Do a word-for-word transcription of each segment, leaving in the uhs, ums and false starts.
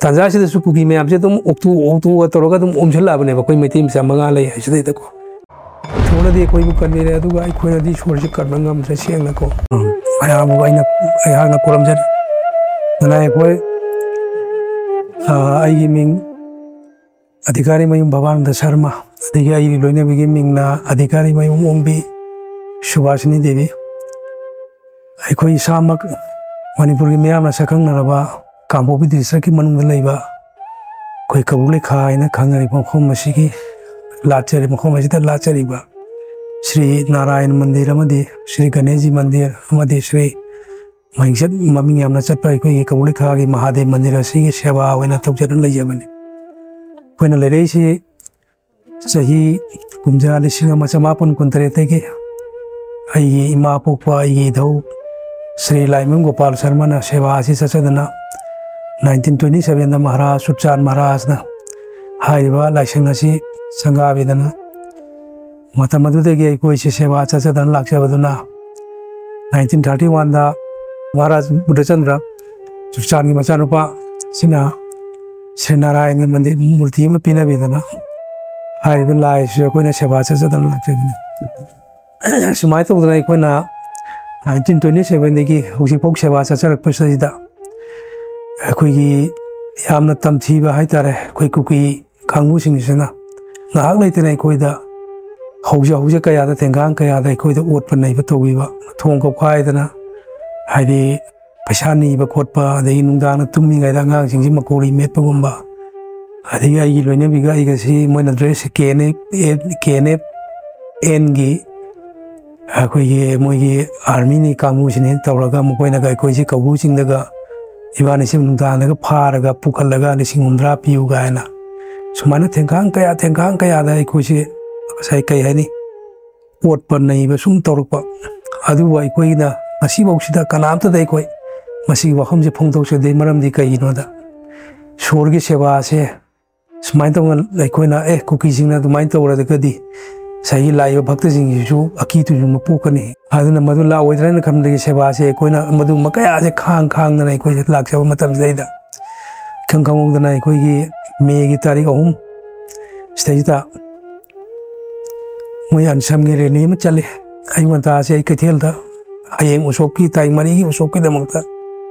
ꯇꯥꯟꯖꯥꯁꯤꯗꯁꯨ ꯀꯨꯀꯤ ꯃꯌꯥꯝꯁꯦ ꯑꯗꯨꯝ ꯑꯣꯛꯇꯣ ꯑꯣꯛꯇꯣꯒ ꯇꯧꯔꯒ ꯑꯗꯨꯝ ꯑꯣꯝꯁꯤꯜꯂꯛꯑꯕꯅꯦꯕ, ꯑꯩꯈꯣꯏ ꯃꯩꯇꯩ ꯃꯆꯥ ꯃꯉꯥ ꯂꯩ ꯍꯥꯏꯁꯤꯗꯩꯗꯀꯣ꯫ ꯏꯁꯣꯔꯅꯗꯤ ꯑꯩꯈꯣꯏꯕꯨ ꯀꯟꯕꯤꯔꯦ, ꯑꯗꯨꯒ ꯑꯩꯈꯣꯏꯅꯗꯤ ꯏꯁꯣꯔꯁꯤ ꯀꯟꯕ ꯉꯝꯗ꯭ꯔꯦ, ꯁꯦꯡꯅꯀꯣ꯫ ꯎꯝ, ꯃꯌꯥꯝꯕꯨ ꯑꯩꯅ, ꯑꯩꯍꯥꯛꯅ ꯈꯨꯔꯨꯝꯖꯔꯤ꯫ ꯑꯗꯨꯅ ꯑꯩꯈꯣꯏ, ꯑ, ꯑꯩꯒꯤ ꯃꯤꯡ ꯑꯙꯤꯀꯥꯔꯤ ꯃꯌꯨꯝ ꯚꯕꯥꯅꯟꯗ ꯁꯔꯃ, ꯑꯗꯒꯤ ꯑꯩꯒꯤ ꯂꯣꯏꯅꯕꯤꯒꯤ ꯃꯤꯡꯅ ꯑꯙꯤꯀꯥꯔꯤ ꯃꯌꯨꯝ ꯑꯣꯡꯕꯤ ꯁꯨꯕꯥꯁꯤꯅꯤ ꯗꯦꯕꯤ꯫ ꯑꯩꯈꯣꯏ ꯏꯁꯥꯃꯛ ꯃꯅꯤꯄꯨꯔꯒꯤ ꯃꯤꯌꯥꯝꯅ ꯁꯛꯈꯪꯅꯔꯕ ꯀꯥꯡꯄꯣꯛꯄꯤ ꯗꯤꯁꯇ꯭ꯔꯤꯛꯀꯤ ꯃꯅꯨꯡꯗ ꯂꯩꯕ ꯑꯩꯈꯣꯏ ꯀꯕꯨꯛ ꯂꯩꯈꯥ ꯍꯥꯏꯅ ꯈꯪꯅꯔꯤꯕ ꯃꯐꯝ ꯑꯁꯤꯒꯤ ꯂꯥꯠꯆꯔꯤ-, ꯃꯐꯝ ꯑꯁꯤꯗ ꯂꯥꯠꯆꯔꯤꯕ ꯁ꯭ꯔꯤ ꯅꯥꯔꯥꯌꯟ ꯃꯟꯗꯤꯔ ꯑꯃꯗꯤ ꯁ꯭ꯔꯤ ꯒꯅꯦꯁꯖꯤ ꯃꯟꯗꯤꯔ ꯑꯃꯗꯤ ꯁ꯭ꯔꯤ ꯃꯍꯤꯡꯆꯠ ꯃꯃꯤꯡ ꯌꯥꯝꯅ ꯆꯠꯄ ꯑꯩꯈꯣꯏꯒꯤ ꯀꯕꯨꯛ ꯂꯩꯈꯥꯒꯤ ꯃꯍꯥꯗꯦꯕ ꯃꯟꯗꯤꯔ ꯑꯁꯤꯒꯤ ꯁꯦꯕꯥ ꯑꯣꯏꯅ ꯇꯧꯖꯗꯨꯅ ꯂꯩꯖꯕꯅꯤ꯫ ꯑꯩꯈꯣꯏꯅ ꯂꯩꯔꯛꯏꯁꯤ ꯆꯍꯤ ꯀꯨꯝꯖꯥ ꯂꯤꯁꯤꯡ ꯑꯃ ꯆꯃꯥꯄꯟ ꯀꯨꯟꯇꯔꯦꯠꯇꯒꯤ ꯑꯩꯒꯤ ꯏꯃꯥ ꯄꯣꯛꯄ ꯑꯩꯒꯤ ꯏꯙꯧ ꯁ꯭ꯔꯤ ꯂꯥꯏꯃꯌꯨꯝ ꯒꯣꯄꯥꯜ ꯁꯔꯃꯅ ꯁꯦꯕꯥ ꯑꯁꯤ ꯆꯠꯆꯗꯨꯅ nineteen twenty sevenꯗ ꯃꯍꯥꯔꯥꯖ ꯆꯨꯞꯆꯥꯟ ꯃꯍꯥꯔꯥꯖꯅ ꯍꯥꯏꯔꯤꯕ ꯂꯥꯏꯁꯪ ꯑꯁꯤ ꯁꯪꯒꯥꯕꯤꯗꯅ ꯃꯇꯝ ꯑꯗꯨꯗꯒꯤ ꯑꯩꯈꯣꯏꯁꯦ ꯁꯦꯕꯥ ꯆꯠꯆꯗꯅ ꯂꯥꯛꯆꯕꯗꯨꯅ nineteen thirty oneꯗ ꯃꯍꯥꯔꯥꯖ ꯕꯨꯙꯆꯟꯗ꯭ꯔ ꯆꯨꯞꯆꯥꯟꯒꯤ ꯃꯆꯥꯅꯨꯄꯥ ꯁꯤꯅ ꯁ꯭ꯔꯤ ꯅꯥꯔꯥꯌꯟꯒꯤ ꯃꯟꯗꯤꯔ ꯃꯨꯔꯇꯤ ꯑꯃ ꯄꯤꯅꯕꯤꯗꯅ ꯍꯥꯏꯔꯤꯕ ꯂꯥꯏꯁꯤꯁꯨ ꯑꯩꯈꯣꯏꯅ ꯁꯦꯕꯥ ꯆꯠꯆꯗꯅ ꯂꯥꯛꯆꯕꯅꯤ꯫ ꯁꯨꯃꯥꯏꯅ ꯇꯧꯗꯅ ꯑꯩꯈꯣꯏꯅ nineteen twenty sevenꯗꯒꯤ ꯍꯧꯖꯤꯛꯐꯥꯎ ꯁꯦꯕꯥ ꯆꯠꯆꯔꯛꯄꯁꯤꯗ ꯑꯩꯈꯣꯏꯒꯤ ꯌꯥꯝꯅ ꯇꯝꯊꯤꯕ ꯍꯥꯏꯇꯥꯔꯦ, ꯑꯩꯈꯣꯏ ꯀꯨꯀꯤ ꯀꯥꯡꯕꯨꯁꯤꯡꯁꯤꯅ ꯉꯥꯏꯍꯥꯛ ꯂꯩꯇꯅ ꯑꯩꯈꯣꯏꯗ ꯍꯧꯖ ꯍꯧꯖ ꯀꯌꯥꯗ, ꯊꯦꯡꯒꯥꯡ ꯀꯌꯥꯗ ꯑꯩꯈꯣꯏꯗ ꯑꯣꯠꯄ ꯅꯩꯕ ꯇꯧꯕꯤꯕ, ꯊꯣꯡ ꯀꯞꯈꯥꯏꯗꯅ, ꯍꯥꯏꯗꯤ ꯄꯩꯁꯥ ꯅꯤꯕ ꯈꯣꯠꯄ, ꯑꯗꯒꯤ ꯅꯨꯡꯗꯥꯡꯗ ꯇꯨꯝꯃꯤꯉꯩꯗ ꯑꯉꯥꯡꯁꯤꯡꯁꯤ ꯃꯀꯣꯔꯤ ꯃꯦꯠꯄꯒꯨꯝꯕ, ꯑꯗꯒꯤ ꯑꯩꯒꯤ ꯂꯣꯏꯅꯕꯤꯒ ꯑꯩꯒꯁꯤ ꯃꯣꯏꯅ dress K N F, K N F ꯑꯦꯟꯒꯤ ꯑꯩꯈꯣꯏꯒꯤ ꯃꯣꯏꯒꯤ ꯑꯥꯔꯃꯤꯅꯤ ꯀꯥꯡꯕꯨꯁꯤꯅꯤ ꯇꯧꯔꯒ ꯃꯈꯣꯏꯅꯒ ꯑꯩꯈꯣꯏꯁꯤ ꯀꯧꯕ꯭ꯔꯨ ꯆꯤꯡꯗꯒ ꯏꯕꯥꯅꯤꯁꯤ ꯅꯨꯡꯗꯥꯡꯗꯒ ꯐꯥꯔꯒ ꯄꯨꯈꯠꯂꯒ ꯂꯤꯁꯤꯡ ꯍꯨꯝꯗ꯭ꯔꯥ ꯄꯤꯌꯨ ꯀꯥꯏꯅ ꯁꯨꯃꯥꯏꯅ ꯊꯦꯡꯈꯥꯡ ꯀꯌꯥ, ꯊꯦꯡꯈꯥꯡ ꯀꯌꯥꯗ ꯑꯩꯈꯣꯏꯁꯤ ꯉꯁꯥꯏ ꯀꯩ ꯍꯥꯏꯅꯤ, ꯑꯣꯠꯄ ꯅꯩꯕ ꯁꯨꯝ ꯇꯧꯔꯛꯄ꯫ ꯑꯗꯨꯕꯨ ꯑꯩꯈꯣꯏꯅ ꯉꯁꯤꯐꯥꯎꯁꯤꯗ ꯀꯅꯥꯝꯇꯗ ꯑꯩꯈꯣꯏ ꯃꯁꯤꯒꯤ ꯋꯥꯐꯝꯁꯦ ꯐꯣꯡꯗꯣꯛꯆꯗꯦ꯫ ꯃꯔꯝꯗꯤ ꯀꯩꯒꯤꯅꯣꯗ ꯏꯁꯣꯔꯒꯤ ꯁꯦꯕꯥꯁꯦ ꯁꯨꯃꯥꯏꯅ ꯇꯧꯅ ꯑꯩꯈꯣꯏꯅ, "ꯑꯦ, ꯀꯨꯀꯤꯁꯤꯡꯅ ꯑꯗꯨꯃꯥꯏꯅ ꯇꯧꯔꯒꯗꯤ ꯉꯁꯥꯏꯒꯤ ꯂꯥꯛꯏꯕ ꯚꯛꯇꯁꯤꯡꯁꯤꯁꯨ ꯑꯀꯤ ꯇꯨꯖꯨꯡꯕ ꯄꯣꯛꯀꯅꯤ"꯫ ꯑꯗꯨꯅ ꯃꯗꯨ ꯂꯥꯛꯑꯣꯏꯗ꯭ꯔꯅ ꯈꯟꯕꯗꯒꯤ ꯁꯦꯕꯥꯁꯦ ꯑꯩꯈꯣꯏꯅ ꯃꯗꯨ ꯀꯌꯥꯁꯦ ꯈꯥꯡ ꯈꯥꯡꯗꯅ ꯑꯩꯈꯣꯏꯁꯦ ꯂꯥꯛꯆꯕ ꯃꯇꯝꯁꯤꯗꯩꯗ ꯏꯈꯪ ꯈꯪꯍꯧꯗꯅ ꯑꯩꯈꯣꯏꯒꯤ ꯃꯦꯒꯤ ꯇꯥꯔꯤꯛ ꯑꯍꯨꯝ ꯁꯤꯗꯩꯁꯤꯗ ꯃꯣꯏ ꯑꯟꯁꯝꯒꯤ ꯔꯦꯂꯤ ꯑꯃ ꯆꯠꯂꯤ꯫ ꯑꯌꯨꯛ ꯉꯟꯇꯥꯁꯦ ꯑꯩ ꯀꯩꯊꯦꯜꯗ ꯍꯌꯦꯡ ꯎꯁꯣꯞꯀꯤ, ꯇꯥꯔꯤꯛ ꯃꯔꯤꯒꯤ ꯎꯁꯣꯞꯀꯤꯗꯃꯛꯇ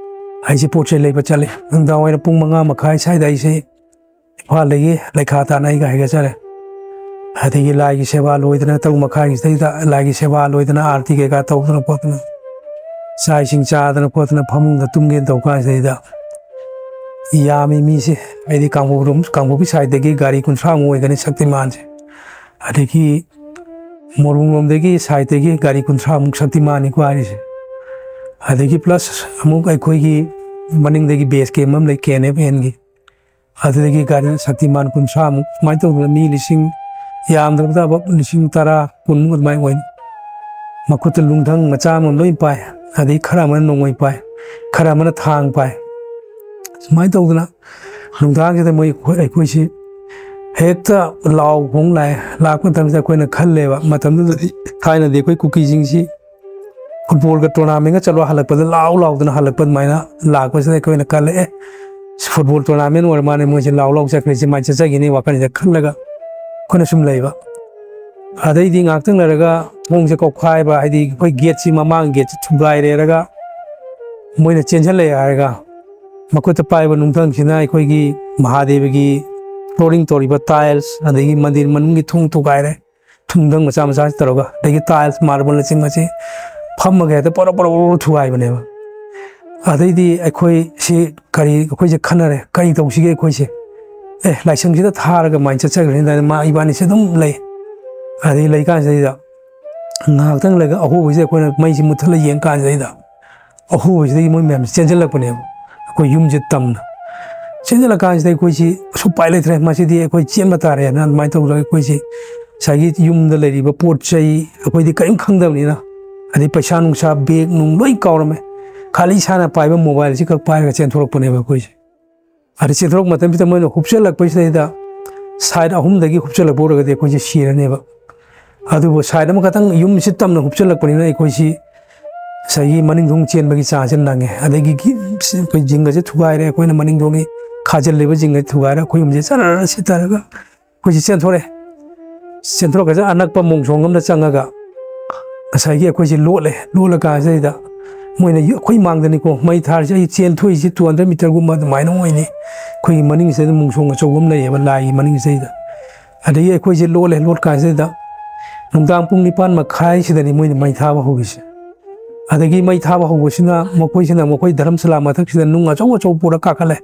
ꯑꯩꯁꯦ ꯄꯣꯠ ꯆꯩ ꯂꯩꯕ ꯆꯠꯂꯤ꯫ ꯅꯨꯡꯗꯥꯡ ꯋꯥꯏꯔꯝ ꯄꯨꯡ ꯃꯉꯥ ꯃꯈꯥꯏ ꯁ꯭ꯋꯥꯏꯗ ꯑꯩꯁꯦ ꯏꯝꯐꯥꯜꯗꯒꯤ ꯂꯩꯈꯥ ꯇꯥꯅ ꯑꯩꯒ ꯍꯥꯏꯒꯠꯆꯔꯦ꯫ ꯑꯗꯒꯤ ꯂꯥꯏꯒꯤ ꯁꯦꯕꯥ ꯂꯣꯏꯗꯅ, ꯇꯔꯨꯛ ꯃꯈꯥꯏꯒꯤꯁꯤꯗꯩꯗ ꯂꯥꯏꯒꯤ ꯁꯦꯕꯥ ꯂꯣꯏꯗꯅ, ꯑꯥꯔꯇꯤ ꯀꯩꯀꯥ ꯇꯧꯗꯅ ꯈꯣꯠꯇꯅ, ꯆꯥꯛ ꯏꯁꯤꯡ ꯆꯥꯗꯅ ꯈꯣꯠꯇꯅ ꯐꯃꯨꯡꯗ ꯇꯨꯝꯒꯦꯅ ꯇꯧ ꯀꯥꯟꯁꯤꯗꯩꯗ, ꯌꯥꯝꯃꯤ ꯃꯤꯁꯦ꯫ ꯍꯥꯏꯗꯤ ꯀꯥꯡꯄꯣꯛꯄꯤꯔꯣꯝ, ꯀꯥꯡꯄꯣꯛꯄꯤ ꯁꯥꯏꯠꯇꯒꯤ ꯒꯥꯔꯤ ꯀꯨꯟꯊ꯭ꯔꯥꯃꯨꯛ ꯑꯣꯏꯒꯅꯤ ꯁꯛꯇꯤꯃꯥꯟꯁꯦ꯫ ꯑꯗꯒꯤ ꯃꯣꯏꯔꯥꯡꯂꯣꯝꯗꯒꯤ ꯁꯥꯏꯠꯇꯒꯤ ꯒꯥꯔꯤ ꯀꯨꯟꯊ꯭ꯔꯥꯃꯨꯛ ꯁꯛꯇꯤꯃꯥꯟꯅꯤꯀꯣ ꯍꯥꯏꯔꯤꯁꯦ꯫ ꯑꯗꯒꯤ ꯄ꯭ꯂꯁ ꯑꯃꯨꯛ ꯑꯩꯈꯣꯏꯒꯤ ꯃꯅꯤꯡꯗꯒꯤ ꯕꯦꯁ ꯀꯦꯝ ꯑꯃ ꯂꯩ, ꯀꯦ ꯑꯦꯟ ꯑꯦꯐ ꯑꯦꯟꯒꯤ, ꯑꯗꯨꯗꯒꯤ ꯒꯥꯔꯤ ꯁꯛꯇꯤꯃꯥꯟ ꯀꯨꯟꯊ꯭ꯔꯥꯃꯨꯛ, ꯁꯨꯃꯥꯏꯅ ꯇꯧꯗꯅ ꯃꯤ ꯂꯤꯁꯤꯡ, ꯌꯥꯝꯗ꯭ꯔꯕꯗ ꯂꯤꯁꯤꯡ ꯇꯔꯥ, ꯀꯨꯟꯃꯨꯛ ꯑꯗꯨꯃꯥꯏꯅ ꯑꯣꯏꯅꯤ꯫ ꯃꯈꯨꯠꯇ ꯅꯨꯡꯊꯪ ꯃꯆꯥ ꯑꯃ ꯂꯣꯏ ꯄꯥꯏ, ꯑꯗꯩ ꯈꯔ ꯑꯃꯅ ꯅꯣꯡꯃꯩ ꯄꯥꯏ, ꯈꯔ ꯑꯃꯅ ꯊꯥꯡ ꯄꯥꯏ꯫ ꯁꯨꯃꯥꯏꯅ ꯇꯧꯗꯅ ꯅꯨꯡꯗꯥꯡꯁꯤꯗ ꯃꯣꯏ, ꯑꯩꯈꯣꯏ, ꯑꯩꯈꯣꯏꯁꯤ ꯍꯦꯛꯇ ꯂꯥꯎ ꯈꯣꯡ ꯂꯥꯛꯑꯦ꯫ ꯂꯥꯛꯄ ꯃꯇꯝꯁꯤꯗ ꯑꯩꯈꯣꯏꯅ ꯈꯜꯂꯦꯕ, ꯃꯇꯝꯗꯨꯗꯗꯤ, ꯊꯥꯏꯅꯗꯤ ꯑꯩꯈꯣꯏ ꯀꯨꯀꯤꯁꯤꯡꯁꯤ ꯐꯨꯠꯕꯣꯜꯒ ꯇꯣꯔꯅꯥꯃꯦꯟꯒ ꯆꯠꯂꯣ ꯍꯜꯂꯛꯄꯗ ꯂꯥꯎ ꯂꯥꯎꯗꯅ ꯍꯜꯂꯛꯄ ꯑꯗꯨꯃꯥꯏꯅ ꯂꯥꯛꯄꯁꯤꯗ ꯑꯩꯈꯣꯏꯅ ꯈꯜꯂꯦ, "ꯑꯦ, ꯐꯨꯠꯕꯣꯜ ꯇꯣꯔꯅꯥꯃꯦꯟ ꯑꯣꯏꯔ ꯃꯥꯜꯂꯦ, ꯃꯣꯏꯁꯦ ꯂꯥꯎ ꯂꯥꯎ ꯆꯠꯈ꯭ꯔꯤꯁꯦ, ꯃꯥꯏ ꯆꯠꯆꯈꯤꯅꯤ" ꯋꯥꯈꯜꯁꯤꯗ ꯈꯜꯂꯒ ꯑꯩꯈꯣꯏꯅ ꯁꯨꯝ ꯂꯩꯕ꯫ ꯑꯗꯩꯗꯤ ꯉꯥꯏꯍꯥꯛꯇꯪ ꯂꯩꯔꯒ ꯊꯣꯡꯁꯦ ꯀꯧꯈꯥꯏꯕ, ꯍꯥꯏꯗꯤ ꯑꯩꯈꯣꯏ ꯒꯦꯠꯁꯤ, ꯃꯃꯥꯡ ꯒꯦꯠꯁꯤ ꯊꯨꯒꯥꯏꯔꯦꯔꯒ ꯃꯣꯏꯅ ꯆꯦꯟꯁꯤꯜꯂꯛꯑꯦ ꯍꯥꯏꯔꯒ, ꯃꯈꯨꯠꯇ ꯄꯥꯏꯕ ꯅꯨꯡꯊꯪꯁꯤꯅ ꯑꯩꯈꯣꯏꯒꯤ ꯃꯍꯥꯗꯦꯕꯒꯤ flooring ꯇꯧꯔꯤꯕ tiles, ꯑꯗꯒꯤ ꯃꯟꯗꯤꯔ ꯃꯅꯨꯡꯒꯤ ꯊꯣꯡ ꯊꯨꯒꯥꯏꯔꯦ꯫ ꯅꯨꯡꯊꯪ ꯃꯆꯥ ꯃꯆꯥꯁꯤ ꯇꯧꯔꯒ, ꯑꯗꯒꯤ tiles, marble ꯅꯆꯤꯡꯕꯁꯤ ꯐꯝꯃꯒ ꯍꯦꯛꯇ ꯄꯣꯔꯣ ꯄꯣꯔꯣ ꯄꯣꯔꯣ ꯊꯨꯒꯥꯏꯕꯅꯦꯕ꯫ ꯑꯗꯩꯗꯤ ꯑꯩꯈꯣꯏ ꯁꯤ ꯀꯔꯤ, ꯑꯩꯈꯣꯏꯁꯦ ꯈꯟꯅꯔꯦ, "ꯀꯔꯤ ꯇꯧꯁꯤꯒꯦ ꯑꯩꯈꯣꯏꯁꯦ? ꯑꯦ, ꯂꯥꯏꯁꯪꯁꯤꯗ ꯊꯥꯔꯒ ꯃꯥꯏ ꯆꯠꯆꯈ꯭ꯔꯅꯤ" ꯍꯥꯏꯅ ꯃꯥ ꯏꯕꯥꯅꯤꯁꯦ ꯑꯗꯨꯝ ꯂꯩ꯫ ꯑꯗꯩ ꯂꯩꯀꯥꯟꯁꯤꯗꯩꯗ ꯉꯥꯏꯍꯥꯛꯇꯪ ꯂꯩꯔꯒ ꯑꯍꯣꯕꯁꯤꯗ ꯑꯩꯈꯣꯏꯅ ꯃꯩꯁꯤ ꯃꯨꯠꯊꯠꯂ ꯌꯦꯡ ꯀꯥꯟꯁꯤꯗꯩꯗ, ꯑꯍꯣꯕꯁꯤꯗꯒꯤ ꯃꯣꯏ ꯃꯌꯥꯝꯁꯦ ꯆꯦꯟꯁꯤꯜꯂꯛꯄꯅꯦꯕ, ꯑꯩꯈꯣꯏ ꯌꯨꯝꯁꯦ ꯇꯝꯅ ꯆꯦꯟꯁꯤꯜꯂꯀꯥꯟꯁꯤꯗ ꯑꯩꯈꯣꯏꯁꯤ ꯑꯁ ꯎꯄꯥꯏ ꯂꯩꯇ꯭ꯔꯦ, ꯃꯁꯤꯗꯤ ꯑꯩꯈꯣꯏ ꯆꯦꯟꯕ ꯇꯥꯔꯦꯅ ꯑꯗꯨꯃꯥꯏꯅ ꯇꯧꯗꯅ ꯑꯩꯈꯣꯏꯁꯤ ꯉꯁꯥꯏꯒꯤ ꯌꯨꯝꯗ ꯂꯩꯔꯤꯕ ꯄꯣꯠ ꯆꯩ, ꯑꯩꯈꯣꯏꯗꯤ ꯀꯔꯤꯝ ꯈꯪꯗꯕꯅꯤꯅ, ꯑꯗꯩ ꯄꯩꯁꯥ ꯅꯨꯡꯁꯥ, bag ꯅꯨꯡ ꯂꯣꯏ ꯀꯥꯎꯔꯝꯃꯦ꯫ ꯈꯥꯂꯤ ꯏꯁꯥꯅ ꯄꯥꯏꯕ mobile ꯁꯤ ꯈꯛ ꯄꯥꯏꯔꯒ ꯆꯦꯟꯊꯣꯔꯛꯄꯅꯦꯕ ꯑꯩꯈꯣꯏꯁꯦ꯫ ꯑꯗ ꯆꯦꯟꯊꯣꯔꯛꯄ ꯃꯇꯝꯁꯤꯗ ꯃꯣꯏꯅ ꯍꯨꯞꯆꯜꯂꯛꯄꯁꯤꯗꯩꯗ side ꯑꯍꯨꯝꯗꯒꯤ ꯍꯨꯞꯆꯜꯂꯛꯄ ꯑꯣꯏꯔꯒꯗꯤ ꯑꯩꯈꯣꯏꯁꯦ ꯁꯤꯔꯅꯦꯕ꯫ ꯑꯗꯨꯕꯨ side ꯑꯃꯈꯛꯇꯪ ꯌꯨꯝꯁꯤ ꯇꯝꯅ ꯍꯨꯞꯆꯜꯂꯛꯄꯅꯤꯅ ꯑꯩꯈꯣꯏꯁꯤ ꯉꯁꯥꯏꯒꯤ ꯃꯅꯤꯡ ꯊꯣꯡ ꯆꯦꯟꯕꯒꯤ ꯆꯥꯡꯁꯦ ꯅꯪꯉꯦ꯫ ꯑꯗꯒꯤ ꯒꯤ-, ꯑꯩꯈꯣꯏ ꯖꯤꯡꯒꯁꯦ ꯊꯨꯒꯥꯏꯔꯦ, ꯑꯩꯈꯣꯏꯅ ꯃꯅꯤꯡ ꯊꯣꯡꯒꯤ ꯈꯥꯖꯤꯜꯂꯤꯕꯁꯤꯡ ꯑꯁꯤ ꯊꯨꯒꯥꯏꯔꯒ ꯑꯩꯈꯣꯏ ꯌꯨꯝꯁꯦ ꯆꯔꯔ ꯁꯤꯠꯊꯔꯒ ꯑꯩꯈꯣꯏꯁꯦ ꯆꯦꯟꯊꯣꯔꯛꯑꯦ꯫ ꯆꯦꯟꯊꯣꯔꯛꯄꯁꯦ ꯑꯅꯛꯄ ꯃꯣꯡꯁꯣꯡ ꯑꯃꯗ ꯆꯪꯉꯒ ꯉꯁꯥꯏꯒꯤ ꯑꯩꯈꯣꯏꯁꯦ ꯂꯣꯠꯂꯦ꯫ ꯂꯣꯠꯂꯀꯥꯟꯁꯤꯗꯩꯗ ꯃꯣꯏꯅ ꯑꯩꯈꯣꯏ ꯃꯥꯡꯗꯅꯤꯀꯣ ꯃꯩ ꯊꯥꯔꯤꯁꯦ꯫ ꯑꯩ ꯆꯦꯟꯊꯣꯛꯏꯁꯦ two hundred meterꯒꯨꯝꯕ ꯑꯗꯨꯃꯥꯏꯅ ꯑꯣꯏꯅꯤ꯫ ꯑꯩꯈꯣꯏꯒꯤ ꯃꯅꯤꯡꯁꯤꯗ ꯃꯣꯡꯁꯣꯡ ꯑꯆꯧꯕ ꯑꯃ ꯂꯩꯌꯦꯕ ꯂꯥꯏꯒꯤ ꯃꯅꯤꯡꯁꯤꯗꯩꯗ꯫ ꯑꯗꯒꯤ ꯑꯩꯈꯣꯏꯁꯦ ꯂꯣꯠꯂꯦ꯫ ꯂꯣꯠꯀꯥꯟꯁꯤꯗ ꯅꯨꯡꯗꯥꯡ ꯄꯨꯡ ꯅꯤꯄꯥꯟ ꯃꯈꯥꯏꯁꯤꯗꯅꯤ ꯃꯣꯏꯅ ꯃꯩ ꯊꯥꯕ ꯍꯧꯔꯤꯁꯦ꯫ ꯑꯗꯒꯤ ꯃꯩ ꯊꯥꯕ ꯍꯧꯕꯁꯤꯅ ꯃꯈꯣꯏꯁꯤꯅ ꯃꯈꯣꯏ ꯙꯔꯝꯁꯥꯂꯥ ꯃꯊꯛꯁꯤꯗ ꯅꯨꯡ ꯑꯆꯧ ꯑꯆꯧꯕ ꯄꯨꯔ ꯀꯥꯈꯠꯂꯦ꯫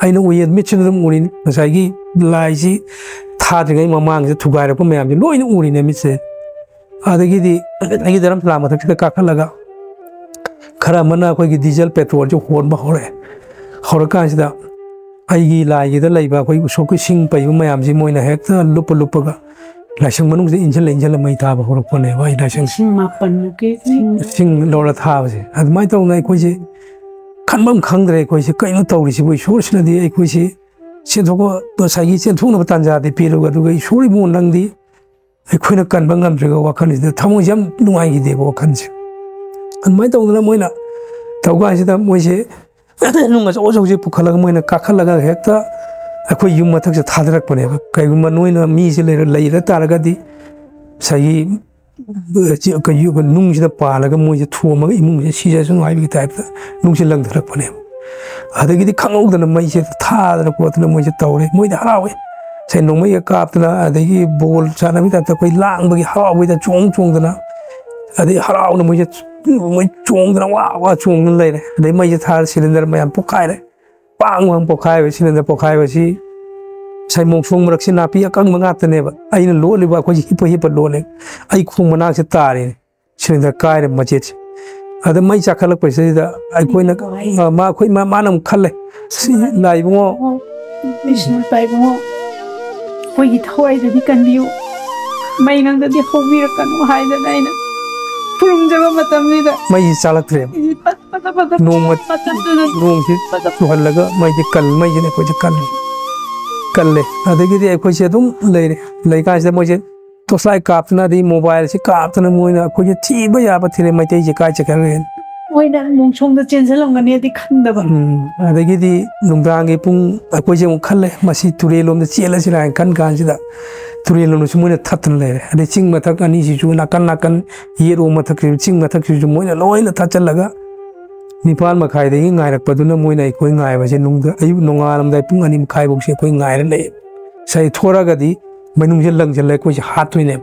ꯑꯩꯅ ꯎꯏꯌꯦ, ꯃꯤꯠꯁꯤꯅ ꯑꯗꯨꯝ ꯎꯔꯤꯅꯤ꯫ ꯉꯁꯥꯏꯒꯤ ꯂꯥꯏꯁꯤ ꯊꯥꯗ꯭ꯔꯤꯉꯩ ꯃꯃꯥꯡꯁꯤꯗ ꯊꯨꯒꯥꯏꯔꯛꯄ ꯃꯌꯥꯝꯁꯦ ꯂꯣꯏꯅ ꯎꯔꯤꯅꯦ ꯃꯤꯠꯁꯦ꯫ ꯑꯗꯒꯤꯗꯤ ꯑꯩꯒꯤ ꯙꯔꯝꯁꯥꯂꯥ ꯃꯊꯛꯁꯤꯗ ꯀꯥꯈꯠꯂꯒ ꯈꯔ ꯑꯃꯅ ꯑꯩꯈꯣꯏꯒꯤ ꯗꯤꯖꯜ ꯄꯦꯇ꯭ꯔꯣꯜꯁꯦ ꯍꯣꯟꯕ ꯍꯧꯔꯛꯑꯦ꯫ ꯍꯧꯔꯀꯥꯟꯁꯤꯗ ꯑꯩꯒꯤ ꯂꯥꯏꯒꯤꯗ ꯂꯩꯕ ꯑꯩꯈꯣꯏ ꯎꯁꯣꯞꯀꯤ ꯁꯤꯡ ꯄꯩꯕ ꯃꯌꯥꯝꯁꯤ ꯃꯣꯏꯅ ꯍꯦꯛꯇ ꯂꯨꯞꯄ ꯂꯨꯞꯄꯒ ꯂꯥꯏꯁꯪ ꯃꯅꯨꯡꯁꯤꯗ ꯏꯟꯁꯤꯜꯂ ꯏꯟꯁꯤꯜꯂ ꯃꯩ ꯊꯥꯕ ꯍꯧꯔꯛꯄꯅꯦꯕ꯫ ꯑꯩ ꯂꯥꯏꯁꯪ ꯁꯤꯡ ꯃꯥꯄꯟꯃꯨꯛꯀꯤ ꯁꯤꯡ ꯁꯤꯡ ꯂꯧꯔ ꯊꯥꯕꯁꯦ꯫ ꯑꯗꯨꯃꯥꯏꯅ ꯇꯧꯗꯅ ꯑꯩꯈꯣꯏꯁꯦ ꯈꯟꯐꯝ ꯈꯪꯗ꯭ꯔꯦ꯫ ꯑꯩꯈꯣꯏꯁꯦ ꯀꯩꯅꯣ ꯇꯧꯔꯤꯁꯤꯕꯨ? ꯏꯁꯣꯔꯁꯤꯅꯗꯤ ꯑꯩꯈꯣꯏꯁꯤ ꯆꯦꯟꯊꯣꯛꯄ, ꯉꯁꯥꯏꯒꯤ ꯆꯦꯟꯊꯣꯛꯅꯕ ꯇꯥꯟꯖꯥꯗꯤ ꯄꯤꯔꯒ, ꯑꯗꯨꯒ ꯏꯁꯣꯔ ꯏꯕꯨꯡꯉꯣ ꯅꯪꯗꯤ ꯑꯩꯈꯣꯏꯅ ꯀꯟꯕ ꯉꯝꯗ꯭ꯔꯒ ꯋꯥꯈꯜꯁꯤꯗ ꯊꯃꯣꯏꯁꯦ ꯌꯥꯝ ꯅꯨꯡꯉꯥꯏꯈꯤꯗꯦꯕ ꯋꯥꯈꯜꯁꯦ꯫ ꯑꯗꯨꯃꯥꯏꯅ ꯇꯧꯗꯅ ꯃꯣꯏꯅ ꯇꯧ ꯀꯥꯟꯁꯤꯗ ꯃꯣꯏꯁꯦ ꯅꯨꯡ ꯑꯆꯧ ꯑꯆꯧꯕꯁꯦ ꯄꯨꯈꯠꯂꯒ ꯃꯣꯏꯅ ꯀꯥꯈꯠꯂꯒ ꯍꯦꯛꯇ ꯑꯩꯈꯣꯏ ꯌꯨꯝ ꯃꯊꯛꯁꯤꯗ ꯊꯥꯗꯔꯛꯄꯅꯦꯕ꯫ ꯀꯩꯒꯨꯝꯕ ꯅꯣꯏꯅ ꯃꯤꯁꯦ ꯂꯩꯔ, ꯂꯩꯔ ꯇꯥꯔꯒꯗꯤ ꯉꯁꯥꯏꯒꯤ ꯅꯨꯡꯁꯤꯗ ꯄꯥꯜꯂꯒ ꯃꯣꯏꯁꯦ ꯊꯣꯝꯃꯒ ꯏꯃꯨꯡꯁꯦ ꯁꯤꯖꯁꯅꯨ ꯍꯥꯏꯕꯒꯤ ꯇꯥꯏꯞꯇ ꯅꯨꯡꯁꯦ ꯂꯪꯊꯔꯛꯄꯅꯦꯕ꯫ ꯑꯗꯒꯤꯗꯤ ꯈꯪꯍꯧꯗꯅ ꯃꯩꯁꯦ ꯊꯥꯗꯅ ꯈꯣꯠꯇꯅ ꯃꯣꯏꯁꯦ ꯇꯧꯔꯦ꯫ ꯃꯣꯏꯗꯤ ꯍꯔꯥꯎꯋꯦ꯫ ꯉꯁꯥꯏ ꯅꯣꯡꯃꯩꯒ ꯀꯥꯞꯇꯅ, ꯑꯗꯒꯤ ꯕꯣꯜ ꯁꯥꯟꯅꯕꯒꯤ ꯇꯥꯏꯞꯇ ꯑꯩꯈꯣꯏ ꯂꯥꯡꯕꯒꯤ ꯍꯔꯥꯎꯕꯒꯤꯗ ꯆꯣꯡ ꯆꯣꯡꯗꯅ, ꯑꯗꯩ ꯍꯔꯥꯎꯅ ꯃꯣꯏꯁꯦ, ꯃꯣꯏ ꯆꯣꯡꯗꯅ ꯋꯥ ꯋꯥ ꯆꯣꯡꯗꯅ ꯂꯩꯔꯦ꯫ ꯑꯗꯩ ꯃꯩꯁꯦ ꯊꯥꯔ ꯁꯤꯂꯤꯟꯗꯔ ꯃꯌꯥꯝ ꯄꯣꯛꯈꯥꯏꯔꯦ꯫ ꯄꯥꯡ ꯂꯥꯎꯅ ꯄꯣꯛꯈꯥꯏꯕ, ꯁꯤꯂꯤꯟꯗꯔ ꯄꯣꯛꯈꯥꯏꯕꯁꯤ ꯉꯁꯥꯏ ꯃꯣꯡꯁꯣꯡ ꯃꯔꯛꯁꯤ ꯅꯥꯄꯤ ꯑꯀꯪꯕ ꯉꯥꯛꯇꯅꯦꯕ꯫ ꯑꯩꯅ ꯂꯣꯠꯂꯤꯕ ꯑꯩꯈꯣꯏꯁꯤ ꯍꯤꯞꯄ ꯍꯤꯞꯄ ꯂꯣꯠꯂꯦ꯫ ꯑꯩ ꯈꯣꯡ ꯃꯅꯥꯛꯁꯦ ꯇꯥꯔꯦ꯫ ꯁꯤꯂꯤꯟꯗꯔ ꯀꯥꯏꯔꯦ ꯃꯆꯦꯠꯁꯦ꯫ ꯑꯗ ꯃꯩ ꯆꯥꯈꯠꯂꯛꯄꯁꯤꯗ ꯑꯩꯈꯣꯏꯅ, ꯅꯨꯡꯉꯥꯏ꯫ ꯑ, ꯃꯥ, ꯑꯩꯈꯣꯏ, ꯃꯥ, ꯃꯥꯅ ꯑꯃꯨꯛ ꯈꯜꯂꯦ, "ꯁꯤ ꯂꯥꯏ ꯏꯕꯨꯡꯉꯣ"꯫ ꯑꯣ, ꯕꯤꯁꯅꯨ ꯏꯄꯥ ꯏꯕꯨꯡꯉꯣ, ꯑꯩꯈꯣꯏꯒꯤ ꯊꯋꯥꯏꯗꯗꯤ ꯀꯟꯕꯤꯌꯨ, ꯃꯩ ꯅꯪꯗꯗꯤ ꯍꯧꯕꯤꯔꯛꯀꯅꯨ ꯍꯥꯏꯗꯅ ꯑꯩꯅ ꯈꯨꯔꯨꯝꯖꯕ ꯃꯇꯝꯁꯤꯗ ꯃꯩꯁꯤ ꯆꯥꯂꯛꯇ꯭ꯔꯦꯕ꯫ ꯄꯠ ꯄꯠ ꯄꯠ ꯄꯠ ꯅꯣꯡꯃ ꯃꯇꯝꯗꯨꯗ ꯅꯣꯡꯁꯤ ꯄꯠ ꯄꯠ ꯆꯨꯍꯜꯂꯒ ꯃꯩꯁꯦ ꯀꯜ-, ꯃꯩꯁꯤꯅ ꯑꯩꯈꯣꯏꯁꯦ ꯀꯜꯂꯦ꯫ ꯀꯜꯂꯦ꯫ ꯑꯗꯒꯤꯗꯤ ꯑꯩꯈꯣꯏꯁꯦ ꯑꯗꯨꯝ ꯂꯩꯔꯦ꯫ ꯂꯩꯀꯥꯟꯁꯤꯗ ꯃꯣꯏꯁꯦ torch light ꯀꯥꯞꯇꯅ, ꯑꯗꯩ mobile ꯁꯤ ꯀꯥꯞꯇꯅ ꯃꯣꯏꯅ ꯑꯩꯈꯣꯏꯁꯦ ꯊꯤꯕ ꯌꯥꯕ ꯊꯤꯔꯦ, ꯃꯩꯇꯩꯁꯦ ꯀꯥꯏ ꯆꯠꯈ꯭ꯔꯒꯦꯅ꯫ ꯃꯣꯏꯅ ꯃꯣꯡꯁꯣꯡꯗ ꯆꯦꯟꯁꯤꯜꯂꯝꯒꯅꯤꯗꯤ ꯈꯟꯗꯕ꯫ ꯎꯝ, ꯑꯗꯒꯤꯗꯤ ꯅꯨꯡꯗꯥꯡꯒꯤ ꯄꯨꯡ, ꯑꯩꯈꯣꯏꯁꯦ ꯑꯃꯨꯛ ꯈꯜꯂꯦ, ꯃꯁꯤ ꯇꯨꯔꯦꯜꯂꯣꯝꯗ ꯆꯦꯜꯂꯁꯤꯔꯥ ꯍꯥꯏꯅ ꯈꯟ ꯀꯥꯟꯁꯤꯗ, ꯇꯨꯔꯦꯜꯂꯣꯝꯗꯁꯨ ꯃꯣꯏꯅ ꯊꯠꯇꯅ ꯂꯩꯔꯦ꯫ ꯑꯗꯩ ꯆꯤꯡ ꯃꯊꯛ ꯑꯅꯤꯁꯤꯁꯨ, ꯅꯥꯀꯟ ꯅꯥꯀꯟ ꯌꯦꯠꯂꯣꯝ ꯃꯊꯛꯁꯤꯁꯨ, ꯆꯤꯡ ꯃꯊꯛꯁꯤꯁꯨ ꯃꯣꯏꯅ ꯂꯣꯏꯅ ꯊꯠꯆꯜꯂꯒ, ꯅꯤꯄꯥꯜ ꯃꯈꯥꯏꯗꯒꯤ ꯉꯥꯏꯔꯛꯄꯗꯨꯅ ꯃꯣꯏꯅ ꯑꯩꯈꯣꯏ ꯉꯥꯏꯕꯁꯦ ꯅꯨꯡꯗ-, ꯑꯌꯨꯛ ꯅꯣꯡꯉꯥꯜꯂꯝꯗꯥꯏ ꯄꯨꯡ ꯑꯅꯤ ꯃꯈꯥꯏꯐꯧꯁꯦ ꯑꯩꯈꯣꯏ ꯉꯥꯏꯔ ꯂꯩꯌꯦ꯫ ꯉꯁꯥꯏ ꯊꯣꯔꯛꯑꯒꯗꯤ ꯃꯅꯨꯡꯁꯦ ꯂꯪꯁꯤꯜꯂ ꯑꯩꯈꯣꯏꯁꯦ ꯍꯥꯠꯇꯣꯏꯅꯦꯕ,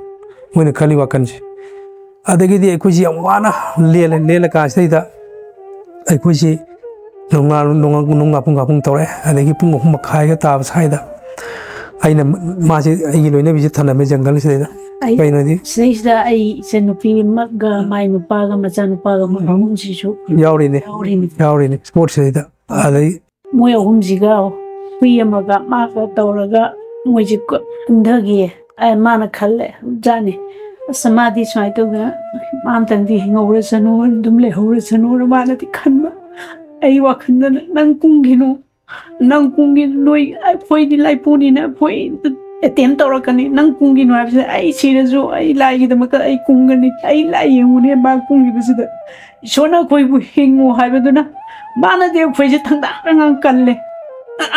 ꯃꯣꯏꯅ ꯈꯜꯂꯤ ꯋꯥꯈꯜꯁꯦ꯫ ꯑꯗꯒꯤꯗꯤ ꯑꯩꯈꯣꯏꯁꯦ ꯌꯥꯝ ꯋꯥꯅ ꯂꯦꯜꯂꯦ꯫ ꯂꯦꯜꯂꯀꯥꯟꯁꯤꯗꯩꯗ ꯑꯩꯈꯣꯏꯁꯤ ꯅꯣꯡꯉꯥ-, ꯅꯣꯡꯉꯥ-, ꯅꯣꯡꯉꯥ ꯄꯨꯡ ꯄꯨꯡ ꯇꯧꯔꯛꯑꯦ꯫ ꯑꯗꯒꯤ ꯄꯨꯡ ꯑꯍꯨꯝ ꯃꯈꯥꯏꯒ ꯇꯥꯕ ꯁ꯭ꯋꯥꯏꯗ ꯑꯩꯅ, ꯃꯥꯁꯦ, ꯑꯩꯒꯤ ꯂꯣꯏꯅꯕꯤꯁꯦ ꯊꯅꯝꯃꯦ ꯖꯪꯒꯜꯁꯤꯗꯩꯗ꯫ ꯑꯩ ꯀꯩꯅꯣꯗꯤ ꯁꯤꯗꯩꯁꯤꯗ ꯑꯩ ꯏꯆꯟꯅꯨꯄꯤ ꯑꯃꯒ ꯃꯥꯏ ꯅꯨꯄꯥꯒ ꯃꯆꯥꯅꯨꯄꯥꯒ ꯃꯣꯏ ꯑꯍꯨꯝꯁꯤꯁꯨ ꯌꯥꯎꯔꯤꯅꯦ, ꯌꯥꯎꯔꯤꯅꯤ꯫ ꯌꯥꯎꯔꯤꯅꯦ ꯁ꯭ꯄꯣꯔꯠꯁꯤꯗꯩꯗ꯫ ꯑꯗꯩ ꯃꯣꯏ ꯑꯍꯨꯝꯁꯤꯒ ꯍꯨꯏ ꯑꯃꯒ ꯃꯥꯒ ꯇꯧꯔꯒ ꯃꯣꯏꯁꯦ ꯀ-, ꯀꯨꯝꯊꯈꯤꯌꯦ꯫ ꯑꯩ, ꯃꯥꯅ ꯈꯜꯂꯦ ꯖꯥꯠꯅꯤ, "ꯑꯁ, ꯃꯥꯗꯤ ꯁꯨꯃꯥꯏꯅ ꯇꯧꯗꯅ ꯃꯥ ꯑꯝꯇꯪꯗꯤ ꯍꯤꯡꯍꯧꯔꯁꯅꯨ, ꯑꯗꯨꯝ ꯂꯩꯍꯧꯔꯁꯅꯨꯅ" ꯃꯥꯅꯗꯤ ꯈꯟꯕ꯫ ꯑꯩ ꯋꯥꯈꯜꯗꯅ, "ꯅꯪ ꯀꯨꯝꯈꯤꯅꯨ, ꯅꯪ ꯀꯨꯝꯈꯤꯅꯨ, ꯅꯣꯏ, ꯑꯩꯈꯣꯏꯗꯤ ꯂꯥꯏꯄꯨꯅꯤꯅ ꯑꯩꯈꯣꯏ ꯑꯦꯇꯦꯝ ꯇꯧꯔꯛꯀꯅꯤ, ꯅꯪ ꯀꯨꯝꯈꯤꯅꯨ ꯍꯥꯏꯕꯁꯦ ꯑꯩ ꯁꯤꯔꯁꯨ ꯑꯩ ꯂꯥꯏꯒꯤꯗꯃꯛꯇ ꯑꯩ ꯀꯨꯝꯒꯅꯤ, ꯑꯩ ꯂꯥꯏ ꯌꯦꯡꯉꯨꯅꯦ ꯃꯥ ꯀꯨꯝꯈꯤꯕꯁꯤꯗ"꯫ ꯏꯁꯣꯔꯅ ꯑꯩꯈꯣꯏꯕꯨ ꯍꯤꯡꯉꯨ ꯍꯥꯏꯕꯗꯨꯅ ꯃꯥꯅꯗꯤ ꯑꯩꯈꯣꯏꯁꯦ ꯊꯪꯗꯥꯡ ꯊꯪꯗꯥꯡ ꯀꯜꯂꯦ꯫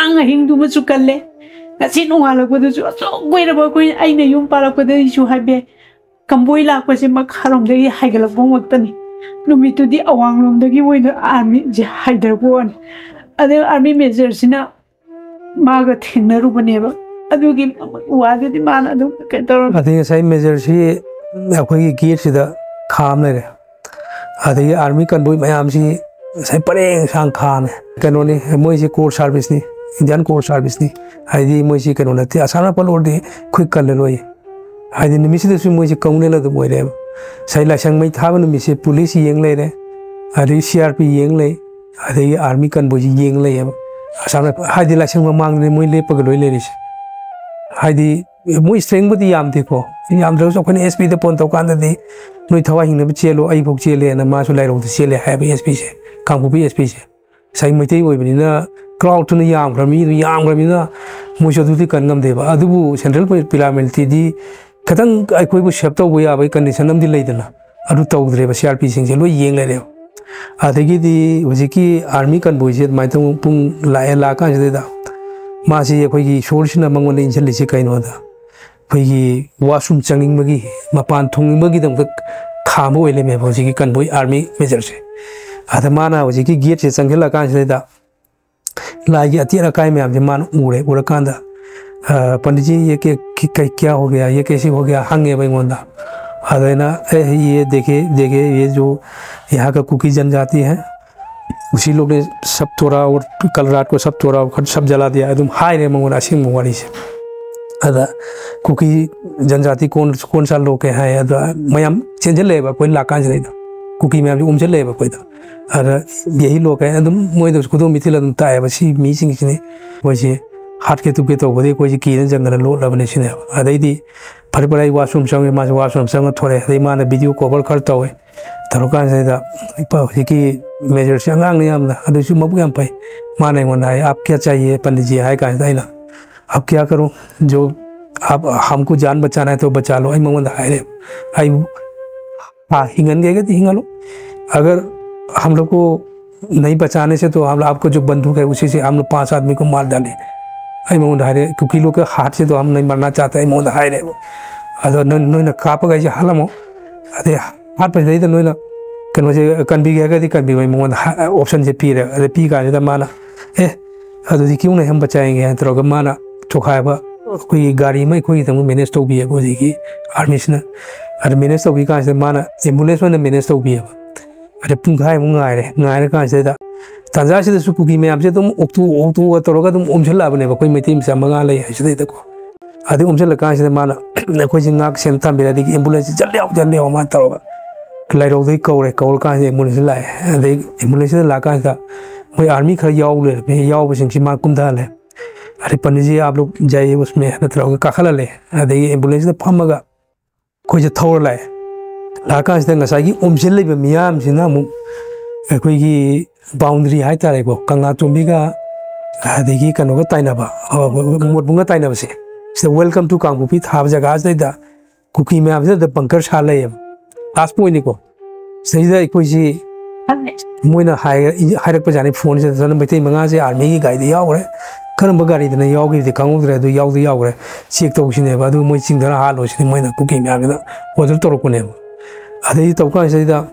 ꯑꯉꯥꯡ ꯑꯍꯤꯡꯗꯨꯃꯁꯨ ꯀꯜꯂꯦ꯫ ꯉꯁꯤ ꯅꯣꯡꯉꯥꯜꯂꯛꯄꯗꯁꯨ ꯑꯁꯨꯛ ꯀꯨꯏꯔꯕ ꯑꯩꯈꯣꯏ, ꯑꯩꯅ ꯌꯨꯝ ꯄꯥꯜꯂꯛꯄꯗꯒꯤꯁꯨ ꯍꯥꯏꯕ ꯌꯥꯏ, ꯀꯝꯕꯣꯏ ꯂꯥꯛꯄꯁꯦ ꯃꯈꯥꯔꯣꯝꯗꯒꯤ ꯍꯥꯏꯒꯠꯂꯛꯄ ꯉꯥꯛꯇꯅꯤ꯫ ꯅꯨꯃꯤꯠꯇꯨꯗꯤ ꯑꯋꯥꯡꯂꯣꯝꯗꯒꯤ ꯑꯣꯏꯅ ꯑꯥꯔꯃꯤꯁꯦ ꯍꯥꯏꯊꯔꯛꯄ ꯋꯥꯅꯤ꯫ ꯑꯗꯩ ꯑꯥꯔꯃꯤ ꯃꯦꯖꯔꯁꯤꯅ ꯃꯥꯒ ꯊꯦꯡꯅꯔꯨꯕꯅꯦꯕ꯫ ꯑꯗꯨꯒꯤ ꯋꯥꯗꯨꯗꯤ ꯃꯥꯅ ꯑꯗꯨꯝ ꯀꯩꯅꯣ ꯇꯧꯔꯝꯃꯤ꯫ ꯑꯗꯩ ꯉꯁꯥꯏ ꯃꯦꯖꯔꯁꯤ ꯑꯩꯈꯣꯏꯒꯤ ꯒꯦꯠꯁꯤꯗ ꯈꯥꯝ ꯂꯩꯔꯦ꯫ ꯑꯗꯒꯤ ꯑꯥꯔꯃꯤ ꯀꯟꯕꯣꯏ ꯃꯌꯥꯝꯁꯤ ꯉꯁꯥꯏ ꯄꯔꯦꯡ ꯁꯥꯡ ꯈꯥꯝꯃꯦ꯫ ꯀꯩꯅꯣꯅꯤ, ꯃꯣꯏꯁꯤ ꯀꯣꯔ ꯁꯥꯔꯚꯤꯁꯅꯤ, ꯏꯟꯗꯤꯌꯥꯟ ꯀꯣꯔ ꯁꯥꯔꯚꯤꯁꯅꯤ꯫ ꯍꯥꯏꯗꯤ ꯃꯣꯏꯁꯤ ꯀꯩꯅꯣ ꯅꯠꯇꯦ, ꯑꯁꯥꯝ ꯔꯥꯏꯐꯜ ꯑꯣꯏꯔꯗꯤ ꯑꯩꯈꯣꯏ ꯀꯜꯂꯔꯣꯏ꯫ ꯍꯥꯏꯗꯤ ꯅꯨꯃꯤꯠꯁꯤꯗꯁꯨ ꯃꯣꯏꯁꯤ ꯀꯧꯅꯦꯜ ꯑꯗꯨꯝ ꯑꯣꯏꯔꯦꯕ꯫ ꯉꯁꯥꯏ ꯂꯥꯏꯁꯪ ꯃꯩ ꯊꯥꯕ ꯅꯨꯃꯤꯠꯁꯦ ꯄꯨꯂꯤꯁ ꯌꯦꯡ ꯂꯩꯔꯦ, ꯑꯗꯒꯤ ꯁꯤ ꯑꯥꯔ ꯄꯤ ꯌꯦꯡ ꯂꯩ, ꯑꯗꯒꯤ ꯑꯥꯔꯃꯤ ꯀꯟꯕꯣꯏꯁꯤ ꯌꯦꯡ ꯂꯩꯌꯦꯕ꯫ ꯑꯁꯥꯝ ꯔꯥꯏꯐꯜ ꯍꯥꯏꯗꯤ ꯂꯥꯏꯁꯪ ꯃꯃꯥꯡꯗꯅꯤ ꯃꯣꯏ ꯂꯦꯞꯄꯒ ꯂꯣꯏ ꯂꯩꯔꯤꯁꯦ꯫ ꯍꯥꯏꯗꯤ ꯃꯣꯏ ꯏꯁꯇ꯭ꯔꯦꯡꯕꯨꯗꯤ ꯌꯥꯝꯗꯦꯀꯣ, ꯌꯥꯝꯗ꯭ꯔꯒꯁꯨ ꯑꯩꯈꯣꯏꯅ ꯑꯦꯁ ꯄꯤꯗ ꯐꯣꯟ ꯇꯧꯀꯥꯟꯗꯗꯤ, "ꯅꯣꯏ ꯊꯋꯥꯏ ꯍꯤꯡꯅꯕ ꯆꯦꯜꯂꯣ, ꯑꯩꯐꯥꯎ ꯆꯦꯜꯂꯦꯅ" ꯃꯥꯁꯨ ꯂꯥꯏꯔꯧꯗ ꯆꯦꯜꯂꯦ ꯍꯥꯏꯌꯦꯕ ꯑꯦꯁ ꯄꯤꯁꯦ, ꯀꯥꯡꯄꯣꯛꯄꯤ ꯑꯦꯁ ꯄꯤꯁꯦ꯫ ꯉꯁꯥꯏ ꯃꯩꯇꯩ ꯑꯣꯏꯕꯅꯤꯅ ꯀ꯭ꯔꯥꯎꯗꯇꯨꯅ ꯌꯥꯝꯈ꯭ꯔꯕ, ꯃꯤꯗꯨ ꯌꯥꯝꯈ꯭ꯔꯕꯅꯤꯅ ꯃꯣꯏꯁꯨ ꯑꯗꯨꯗꯤ ꯀꯟ ꯉꯝꯗꯦꯕ꯫ ꯑꯗꯨꯕꯨ ꯁꯦꯟꯇ꯭ꯔꯦꯜ ꯄꯦꯔꯥꯃꯤꯂꯤꯇꯔꯤꯗꯤ ꯈꯤꯇꯪ ꯑꯩꯈꯣꯏꯕꯨ ꯁꯦꯞ ꯇꯧꯕ ꯌꯥꯕꯒꯤ ꯀꯟꯗꯤꯁꯟ ꯑꯃꯗꯤ ꯂꯩꯗꯅ, ꯑꯗꯨ ꯇꯧꯗ꯭ꯔꯦꯕ꯫ ꯁꯤ ꯑꯥꯔ ꯄꯤꯁꯤꯡꯁꯦ ꯂꯣꯏ ꯌꯦꯡ ꯂꯩꯔꯦꯕ꯫ ꯑꯗꯒꯤꯗꯤ ꯍꯧꯖꯤꯛꯀꯤ army convoy ꯁꯦ ꯑꯗꯨꯃꯥꯏꯅ ꯇꯧ-, ꯄꯨꯡ ꯂꯥꯛꯑꯦ, ꯂꯥꯛꯑꯀꯥꯟꯁꯤꯗ ꯃꯥꯁꯤ ꯑꯩꯈꯣꯏꯒꯤ ꯏꯁꯣꯔꯁꯤꯅ ꯃꯉꯣꯟꯗ ꯏꯟꯁꯤꯜꯂꯤꯁꯦ ꯀꯩꯅꯣꯗ, ꯑꯩꯈꯣꯏꯒꯤ washroom ꯆꯪꯅꯤꯡꯕꯒꯤ, ꯃꯄꯥꯟ ꯊꯣꯡꯅꯤꯡꯕꯒꯤꯗꯃꯛꯇ ꯈꯥꯝꯕ ꯑꯣꯏ ꯂꯩꯔꯝꯃꯦꯕ ꯍꯧꯖꯤꯛꯀꯤ convoy army major ꯁꯦ꯫ ꯑꯗ ꯃꯥꯅ ꯍꯧꯖꯤꯛꯀꯤ gate ꯁꯦ ꯆꯪꯁꯤꯜꯂꯀꯥꯟꯁꯤꯗ ꯂꯥꯏꯒꯤ ꯑꯇꯦꯛ ꯑꯀꯥꯏ ꯃꯌꯥꯝꯁꯦ ꯃꯥꯅ ꯎꯔꯦ꯫ ꯎꯔꯀꯥꯟꯗ, "ꯑ, ꯄꯟꯗꯤꯠꯖꯤ, ꯌꯦ ꯀꯦ, ꯀꯤ-, ꯀꯩ, ꯀꯌꯥ ꯍꯣ ꯒꯌꯥ? ꯌꯦ ꯀꯦꯁꯤ ꯍꯣ ꯒꯌꯥ?" ꯍꯪꯉꯦꯕ ꯑꯩꯉꯣꯟꯗ꯫ ꯑꯗ ꯑꯩꯅ, "ꯑꯦ, ꯌꯦ ꯗꯦꯈꯦ, ꯗꯦꯈꯦ, ꯌꯦ ꯖꯣ ꯌꯍꯥ ꯀꯥ ꯀꯨꯀꯤ ꯖꯟꯖꯥꯇꯤ ꯍꯦ, ꯎꯁꯤ ꯂꯣꯒ ꯅꯦ ꯁꯕ ꯇꯣꯔꯥ ꯑꯣꯔ ꯀꯜ ꯔꯥꯠ ꯀꯣ ꯁꯕ ꯇꯣꯔꯥ ꯑꯣꯔ ꯁꯕ ꯖꯂꯥ ꯗꯤꯌꯥ," ꯑꯗꯨꯝ ꯍꯥꯏꯔꯦ ꯃꯉꯣꯟꯗ ꯑꯁꯦꯡꯕ ꯋꯥꯔꯤꯁꯦ꯫ ꯑꯗ ꯀꯨꯀꯤ ꯖꯟꯖꯥꯇꯤ ꯀꯣꯟ, ꯀꯣꯟ ꯁꯥ ꯂꯣꯛ ꯀꯦ ꯍꯥꯏ, ꯑꯗ ꯃꯌꯥꯝ ꯆꯦꯟꯁꯤꯜꯂꯛꯑꯦꯕ ꯑꯩꯈꯣꯏ ꯂꯥꯛꯀꯥꯟꯁꯤꯗꯩꯗ꯫ ꯀꯨꯀꯤ ꯃꯌꯥꯝꯁꯦ ꯎꯝꯁꯤꯜꯂꯛꯑꯦꯕ ꯑꯩꯈꯣꯏꯗ꯫ ꯑꯗ ꯌꯦꯍꯤ ꯂꯣꯛ ꯀꯦ ꯑꯗꯨꯝ ꯃꯣꯏꯗꯁꯨ ꯈꯨꯗꯣꯝ ꯕꯤꯊꯤꯜ ꯑꯗꯨꯝ ꯇꯥꯛꯑꯦꯕ, "ꯁꯤ ꯃꯤꯁꯤꯡꯁꯤꯅꯤ ꯑꯩꯈꯣꯏꯁꯦ ꯍꯥꯠꯀꯦ ꯇꯨꯞꯀꯦ ꯇꯧꯕꯗꯒꯤ ꯑꯩꯈꯣꯏꯁꯦ ꯀꯤꯗꯅ ꯖꯪꯒꯜꯗ ꯂꯣꯠꯂꯕꯅꯤ" ꯁꯤꯅꯦꯕ꯫ ꯑꯗꯩꯗꯤ ꯐꯔꯦ ꯐꯔꯦ, ꯑꯩ washroom ꯆꯪꯉꯦ, ꯃꯥꯁꯦ washroom ꯆꯪꯉ ꯊꯣꯔꯛꯑꯦ꯫ ꯑꯗꯩ ꯃꯥꯅ video cover ꯈꯔ ꯇꯧꯋꯦ꯫ ꯇꯧꯔꯀꯥꯟꯁꯤꯗ ꯍꯧꯖꯤꯛꯀꯤ major ꯁꯦ ꯑꯉꯥꯡꯅꯤ ꯌꯥꯝꯅ, ꯑꯗꯨꯁꯨ ꯃꯕꯨꯛ ꯌꯥꯝ ꯐꯩ꯫ ꯃꯥꯅ ꯑꯩꯉꯣꯟꯗ ꯍꯥꯏ, "आप क्या चाहिए पंडित जी?" ꯍꯥꯏ ꯀꯥꯟꯁꯤꯗ ꯑꯩꯅ, "आप क्या करूँ, जो आप हमको जान बचाना है तो बचा लो," ꯑꯩ ꯃꯉꯣꯟꯗ ꯍꯥꯏꯔꯦ꯫ ꯑꯩ, "ꯍꯥ, ꯍꯤꯡꯍꯟꯒꯦꯒꯗꯤ ꯍꯤꯡꯍꯜꯂꯣ, अगर हम लोग को नहीं बचाने से तो हम, आपको जो बंदूक है उसी से हम लोग पांच आदमी को मार डाले।" ꯑꯩ ꯃꯉꯣꯟꯗ ꯍꯥꯏꯔꯦ, "ꯀꯨꯀꯤ ꯂꯣꯛꯀꯤ ꯍꯥꯠꯁꯦ ꯇꯣ ꯍꯝ ꯅꯍꯤ ꯃꯔꯅꯥ ꯆꯥꯍꯇꯦ," ꯑꯩ ꯃꯉꯣꯟꯗ ꯍꯥꯏꯔꯦꯕ꯫ "ꯑꯗꯣ ꯅꯣꯏ-, ꯅꯣꯏꯅ ꯀꯥꯞꯄꯒ ꯑꯩꯁꯦ ꯍꯥꯠꯂꯝꯃꯣ, ꯑꯗꯩ ꯍꯥꯠꯄꯁꯤꯗꯩꯗ ꯅꯣꯏꯅ ꯀꯩꯅꯣꯁꯦ ꯀꯟꯕꯤꯒꯦ ꯍꯥꯏꯔꯒꯗꯤ ꯀꯟꯕꯤꯌꯨ," ꯑꯩ ꯃꯉꯣꯟꯗ ꯍꯥ-, option ꯁꯦ ꯄꯤꯔꯦ꯫ ꯑꯗ ꯄꯤ ꯀꯥꯟꯁꯤꯗ ꯃꯥꯅ, "ꯑꯦ, ꯑꯗꯨꯗꯤ ꯀ꯭ꯌꯨ ꯅꯍꯤ ꯍꯝ ꯕꯆꯥꯌꯦꯡꯒꯦ" ꯍꯥꯏꯅ ꯇꯧꯔꯒ ꯃꯥꯅ ꯇꯣꯈꯥꯏꯕ ꯑꯩꯈꯣꯏꯒꯤ ꯒꯥꯔꯤ ꯑꯃ ꯑꯩꯈꯣꯏꯒꯤꯗꯃꯛ manage ꯇꯧꯕꯤꯌꯦꯕ ꯍꯧꯖꯤꯛꯀꯤ army ꯁꯤꯅ꯫ ꯑꯗ manage ꯇꯧꯕꯤ ꯀꯥꯟꯁꯤꯗ ꯃꯥꯅ ambulance ꯑꯣꯏꯅ manage ꯇꯧꯕꯤꯌꯦꯕ꯫ ꯑꯗ ꯄꯨꯡꯈꯥꯏꯃꯨꯛ ꯉꯥꯏꯔꯦ꯫ ꯉꯥꯏꯔ ꯀꯥꯟꯁꯤꯗ ꯇꯥꯟꯖꯥꯁꯤꯗꯁꯨ ꯀꯨꯀꯤ ꯃꯌꯥꯝꯁꯦ ꯑꯗꯨꯝ ꯑꯣꯛꯇꯣ, ꯑꯣꯛꯇꯣꯒ ꯇꯧꯔꯒ ꯑꯗꯨꯝ ꯑꯣꯝꯁꯤꯜꯂꯛꯑꯕꯅꯦꯕ, ꯑꯩꯈꯣꯏ ꯃꯩꯇꯩ ꯃꯆꯥ ꯃꯉꯥ ꯂꯩ ꯍꯥꯏꯁꯤꯗꯩꯗꯀꯣ꯫ ꯑꯗꯩ ꯑꯣꯝꯁꯤꯜꯂꯀꯥꯟꯁꯤꯗ ꯃꯥꯅ ꯑꯩꯈꯣꯏꯁꯦ ꯉꯥꯛ ꯁꯦꯟ ꯊꯝꯕꯤꯔꯦ, ꯑꯗꯒꯤ ambulance ꯁꯦ "ꯖꯜꯗꯤ ꯑꯥꯎ, ꯖꯜꯗꯤ ꯑꯥꯎ" ꯃꯥꯅ ꯇꯧꯔꯒ ꯂꯥꯏꯔꯧꯗꯒꯤ ꯀꯧꯔꯦ꯫ ꯀꯧꯔꯀꯥꯟꯁꯤꯗ ambulance ꯁꯤꯗ ꯂꯥꯛꯑꯦ꯫ ꯑꯗꯩ ambulance ꯁꯤꯗ ꯂꯥꯛꯑꯀꯥꯟꯁꯤꯗ ꯃꯣꯏ army ꯈꯔ ꯌꯥꯎ ꯂꯩꯔꯝꯃꯦ꯫ ꯌꯥꯎꯕꯁꯤꯡꯁꯤ ꯃꯥ ꯀꯨꯝꯊꯍꯜꯂꯦ꯫ ꯑꯗꯩ "पंडित जी, आप लोग जाइए उसमें" ꯍꯥꯏꯅ ꯇꯧꯔꯒ ꯀꯥꯈꯠꯍꯜꯂꯦ꯫ ꯑꯗꯒꯤ ambulance ꯁꯤꯗ ꯐꯝꯃꯒ ꯑꯩꯈꯣꯏꯁꯦ ꯊꯧꯔ ꯂꯥꯛꯑꯦ꯫ ꯂꯥꯛꯑꯀꯥꯟꯁꯤꯗ ꯉꯁꯥꯏꯒꯤ ꯑꯣꯝꯁꯤꯜꯂꯤꯕ ꯃꯤꯌꯥꯝꯁꯤꯅ ꯑꯃꯨꯛ ꯑꯩꯈꯣꯏꯒꯤ boundary ꯍꯥꯏꯇꯥꯔꯦꯀꯣ, ꯀꯪꯂꯥꯇꯣꯝꯕꯤꯒ ꯑꯗꯒꯤ ꯀꯩꯅꯣꯒ ꯇꯥꯏꯅꯕ, ꯑ, ꯃꯣꯠꯕꯨꯡꯒ ꯇꯥꯏꯅꯕꯁꯦ, ꯁꯤꯗ "Welcome to ꯀꯥꯡꯄꯣꯛꯄꯤ" ꯊꯥꯕ ꯖꯒꯥꯁꯤꯗꯩꯗ ꯀꯨꯀꯤ ꯃꯌꯥꯝꯁꯤꯅ ꯑꯗ bunker ꯁꯥ ꯂꯩꯌꯦꯕ꯫ Last point ꯅꯤꯀꯣ꯫ ꯁꯤꯗꯩꯁꯤꯗ ꯑꯩꯈꯣꯏꯁꯤ ꯃꯣꯏꯅ ꯍꯥꯏꯔꯛꯄꯖꯥꯠꯅꯤ ꯐꯣꯟꯁꯤꯗ, "ꯃꯩꯇꯩ ꯃꯉꯥꯁꯦ ꯑꯥꯔꯃꯤꯒꯤ ꯒꯥꯔꯤꯗ ꯌꯥꯎꯈ꯭ꯔꯦ, ꯀꯔꯝꯕ ꯒꯥꯔꯤꯗꯅ ꯌꯥꯎꯈꯤꯕꯗꯤ ꯈꯪꯍꯧꯗ꯭ꯔꯦ, ꯑꯗꯨ ꯌꯥꯎꯗꯤ ꯌꯥꯎꯈ꯭ꯔꯦ, ꯆꯦꯛ ꯇꯧꯁꯤꯅꯦꯕ, ꯑꯗꯨ ꯃꯣꯏ ꯆꯤꯡꯗꯅ ꯍꯥꯠꯂꯣ ꯁꯤꯅꯤ ꯃꯣꯏꯅ ꯀꯨꯀꯤ ꯃꯌꯥꯝꯁꯤꯅ ꯑꯣꯔꯗꯔ ꯇꯧꯔꯛꯄꯅꯦꯕ"꯫ ꯑꯗꯩꯗꯤ ꯇꯧ ꯀꯥꯟꯁꯤꯗꯩꯗ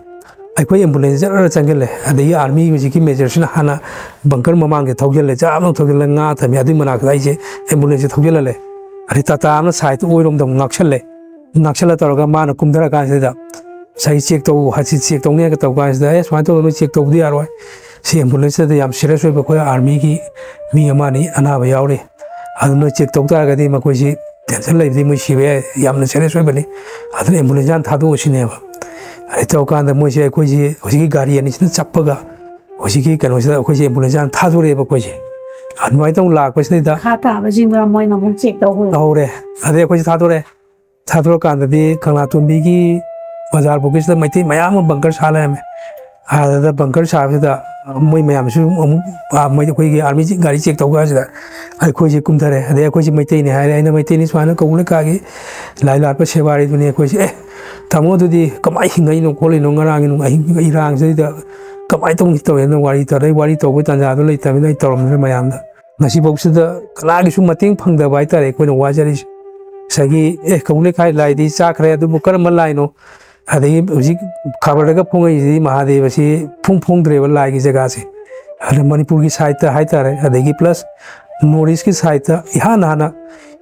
ꯑꯩꯈꯣꯏ ꯑꯦꯝꯕꯨꯂꯦꯟꯁ ꯖꯔ ꯆꯪꯁꯤꯜꯂꯦ꯫ ꯑꯗꯒꯤ ꯑꯥꯔꯃꯤ ꯍꯧꯖꯤꯛꯀꯤ ꯃꯦꯖꯔꯁꯤꯅ ꯍꯥꯟꯅ ꯕꯪꯀꯔ ꯃꯃꯥꯡꯗ ꯊꯧꯖꯤꯜꯂꯦ, ꯆꯥꯝꯅ ꯊꯧꯖꯤꯜꯂꯒ ꯉꯥ ꯊꯝꯃꯤ꯫ ꯑꯗꯨꯏ ꯃꯅꯥꯛꯇ ꯑꯩꯁꯦ ꯑꯦꯝꯕꯨꯂꯦꯟꯁꯁꯦ ꯊꯧꯖꯤꯜꯍꯜꯂꯦ꯫ ꯑꯗꯩ ꯇꯥꯇꯥ ꯑꯃꯅ ꯁꯥꯏꯗꯇ ꯑꯣꯏꯔꯣꯝꯗ ꯑꯃꯨꯛ ꯉꯥꯛꯁꯜꯂꯦ꯫ ꯉꯥꯛꯁꯜꯂ ꯇꯧꯔꯒ ꯃꯥꯅ ꯀꯨꯝꯊꯔ ꯀꯥꯟꯁꯤꯗ ꯉꯁꯥꯏꯒꯤ ꯆꯦꯛ ꯇꯧ, ꯍꯥꯏꯁꯤ ꯆꯦꯛ ꯇꯧꯅꯤ ꯍꯥꯏꯅ ꯇꯧ ꯀꯥꯟꯁꯤꯗ, "ꯑꯦ, ꯁꯨꯃꯥꯏꯅ ꯇꯧꯗꯅ ꯅꯣꯏ ꯆꯦꯛ ꯇꯧꯕꯗꯤ ꯌꯥꯔꯣꯏ꯫ ꯁꯤ ꯑꯦꯝꯕꯨꯂꯦꯟꯁꯇꯗꯤ ꯌꯥꯝ ꯁꯤꯔꯤꯌꯁ ꯑꯣꯏꯕ ꯑꯩꯈꯣꯏ ꯑꯥꯔꯃꯤꯒꯤ ꯃꯤ ꯑꯃ ꯑꯅꯤ ꯑꯅꯥꯕ ꯌꯥꯎꯔꯤ꯫ ꯑꯗꯨ ꯅꯣꯏ ꯆꯦꯛ ꯇꯧ ꯇꯥꯔꯒꯗꯤ ꯃꯈꯣꯏꯁꯤ ꯇꯦꯟꯁꯟ ꯂꯩꯕꯗꯤ ꯃꯣꯏ ꯁꯤꯕ ꯌꯥꯏ, ꯌꯥꯝꯅ ꯁꯤꯔꯤꯌꯁ ꯑꯣꯏꯕꯅꯤ꯫ ꯑꯗꯨꯅ ꯑꯦꯝꯕꯨꯂꯦꯟꯁ ꯍꯥꯟꯅ ꯊꯥꯗꯣꯛꯑꯣ" ꯁꯤꯅꯦꯕ꯫ ꯑꯗꯩ ꯇꯧꯔꯀꯥꯟꯗ ꯃꯣꯏꯁꯦ ꯑꯩꯈꯣꯏꯁꯤ ꯍꯧꯖꯤꯛꯀꯤ ꯒꯥꯔꯤ ꯑꯅꯤꯁꯤꯅ ꯆꯞꯄꯒ ꯍꯧꯖꯤꯛꯀꯤ ꯀꯩꯅꯣꯁꯤꯗ ꯑꯩꯈꯣꯏꯁꯦ ꯑꯦꯝꯕꯨꯂꯦꯟꯁ ꯍꯥꯟꯅ ꯊꯥꯗꯣꯔꯛꯑꯦꯕ ꯑꯩꯈꯣꯏꯁꯦ꯫ ꯑꯗꯨꯃꯥꯏꯅ ꯇꯧꯅ ꯂꯥꯛꯄꯁꯤꯗꯩꯗ ꯃꯈꯥ ꯇꯥꯕꯁꯤꯡꯗꯨꯅ ꯃꯣꯏꯅ ꯑꯃꯨꯛ ꯆꯦꯛ ꯇꯧꯍꯧꯔꯦ꯫ ꯇꯧꯍꯧꯔꯦ꯫ ꯑꯗꯩ ꯑꯩꯈꯣꯏꯁꯦ ꯊꯥꯗꯣꯔꯛꯑꯦ꯫ ꯊꯥꯗꯣꯔꯀꯥꯟꯗꯗꯤ ꯀꯪꯂꯥꯇꯣꯝꯕꯤꯒꯤ ꯕꯖꯥꯔ ꯄꯨꯈ꯭ꯔꯤꯁꯤꯗ ꯃꯩꯇꯩ ꯃꯌꯥꯝ ꯑꯃ ꯕꯪꯀꯔ ꯁꯥ ꯂꯩꯔꯝꯃꯦ꯫ ꯑꯗꯨꯗ ꯕꯪꯀꯔ ꯁꯥꯕꯁꯤꯗ ꯃꯣꯏ ꯃꯌꯥꯝꯁꯨ ꯑꯃꯨꯛ, ꯑꯥ, ꯃꯣꯏ ꯑꯩꯈꯣꯏꯒꯤ ꯑꯥꯔꯃꯤ ꯒꯥꯔꯤ ꯆꯦꯛ ꯇꯧ ꯀꯥꯟꯁꯤꯗ ꯑꯩꯈꯣꯏꯁꯦ ꯀꯨꯝꯊꯔꯦ꯫ ꯑꯗꯩ ꯑꯩꯈꯣꯏꯁꯦ ꯃꯩꯇꯩꯅꯤ ꯍꯥꯏꯔꯦ꯫ ꯑꯩꯅ ꯃꯩꯇꯩꯅꯤ ꯁꯨꯃꯥꯏꯅ ꯀꯧꯕꯨ ꯂꯩꯀꯥꯏꯒꯤ ꯂꯥꯏ ꯂꯥꯠꯄ ꯁꯦꯕꯥꯔꯤꯗꯨꯅꯤ꯫ ꯑꯩꯈꯣꯏꯁꯦ, "ꯑꯦ, ꯇꯥꯃꯣ, ꯑꯗꯨꯗꯤ ꯀꯃꯥꯏꯅ ꯍꯤꯡꯉꯛꯏꯅꯣ ꯈꯣꯠꯂꯤꯅꯣ? ꯉꯔꯥꯡꯒꯤ ꯅꯨꯡ-, ꯑꯍꯤꯡ ꯏꯔꯥꯡꯁꯤꯗ ꯀꯃꯥꯏꯅ ꯇꯧꯅꯤ?" ꯇꯧꯋꯦ꯫ ꯑꯗꯨꯅ ꯋꯥꯔꯤ ꯇꯧꯔꯦ꯫ ꯋꯥꯔꯤ ꯇꯧꯕꯒꯤ ꯇꯥꯟꯖꯥꯗꯣ ꯂꯩꯇꯕꯅꯤꯅ ꯑꯩ ꯇꯧꯔꯝꯗ꯭ꯔꯦ ꯃꯌꯥꯝꯗ꯫ ꯉꯁꯤꯐꯥꯎꯁꯤꯗ ꯀꯅꯥꯒꯤꯁꯨ ꯃꯇꯦꯡ ꯐꯪꯗꯕ ꯍꯥꯏꯇꯥꯔꯦ ꯑꯩꯈꯣꯏꯅ ꯋꯥꯖꯔꯤꯁꯦ꯫ ꯉꯁꯥꯏꯒꯤ, "ꯑꯦ, ꯀꯧꯕꯨ ꯂꯩꯀꯥꯏ ꯂꯥꯏꯗꯤ ꯆꯥꯈ꯭ꯔꯦ, ꯑꯗꯨꯕꯨ ꯀꯔꯝꯕ ꯂꯥꯏꯅꯣ?" ꯑꯗꯒꯤ ꯍꯧꯖꯤꯛ ꯈꯕꯔꯗꯒ ꯐꯣꯡꯉꯛꯏꯁꯤꯗꯤ ꯃꯍꯥꯗꯦꯕꯁꯤ ꯐꯣꯡ ꯐꯣꯡꯗ꯭ꯔꯦꯕ ꯂꯥꯏꯒꯤ ꯖꯒꯥꯁꯦ꯫ ꯑꯗ ꯃꯅꯤꯄꯨꯔꯒꯤ ꯁꯥꯏꯠꯇ ꯍꯥꯏꯇꯥꯔꯦ, ꯑꯗꯒꯤ ꯄ꯭ꯂꯁ ꯅꯣꯔꯠ ꯏꯁꯀꯤ ꯁꯥꯏꯠꯇ ꯏꯍꯥꯟ ꯍꯥꯟꯅ